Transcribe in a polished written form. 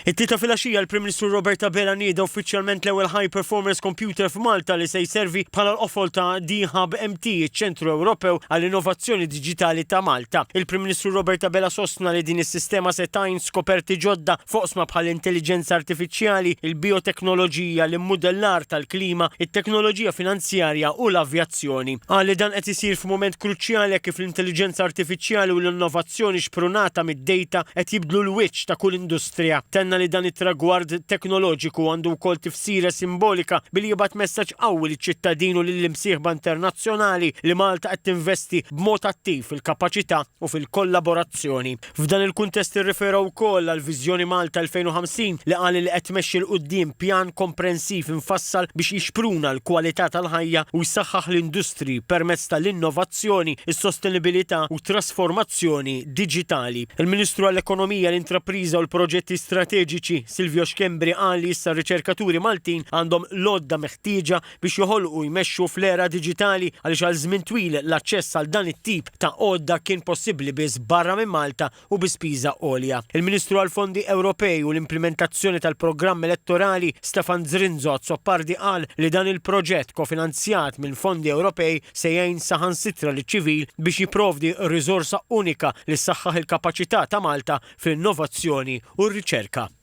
It-Tlieta filgħaxija l-Prim Ministru Robert Abela nieda uffiċjalment l-ewwel High Performance Computer f'Malta li se jservi bħala l-qofol ta' D-Hub MT, iċ-Ċentru Ewropew għall-Innovazzjoni Diġitali ta' Malta. Il-Prim Ministru Robert Abela sostna li din is-sistema se tgħin skoperti ġodda f'oqsma bħall-intelliġenza artifiċjali, il-bijoteknoloġija, l-immudellar tal-klima, it-teknoloġija finanzjarja u l-avjazzjoni. Qal li dan qed isir f'mument kruċjali hekk kif l-intelliġenza artifiċjali u l-innovazzjoni xprunata mid-data qed jibdlu l-wiċċ ta' kull industrija. Tenna li dan it-tragward teknoloġiku għandu wkoll tifsira simbolika billi jibgħat messaġġ qawwi liċ-ċittadin u lill-imsieħba internazzjonali li Malta qed tinvesti b'mod attiv fil-kapaċità u fil-kollaborazzjoni. F'dan il-kuntest irrifera wkoll għall-Viżjoni Malta 2050 li qal li qed tmexxi 'l quddiem pjan komprensiv imfassal biex jixpruna l-kwalità tal-ħajja u jsaħħaħ l-industriji permezz tal-innovazzjoni, is-sostenibilità u t-trasformazzjoni diġitali. Il-Ministru għall-Ekonomija, l-Intrapriża u l-Proġetti Strateġiċi, Silvio Schembri qal li issa r-riċerkaturi Maltin għandhom l-għodda meħtieġa biex joħolqu u jmexxu fl-era diġitali għaliex għal żmien twil l-aċċess għal dan it-tip ta' għodda kien possibbli biss barra minn Malta u bi spiża għolja. Il-Ministru għall-Fondi Ewropej u l-Implimentazzjoni tal-Programm Elettorali, Stefan Zrinzo Azzopardi qal li dan il-proġett kofinanzjat minn fondi Ewropej se jgħin saħansitra liċ-ċivil biex jipprovdi riżorsa unika li ssaħħaħ il-kapaċità ta' Malta fl-innovazzjoni u r-riċerka.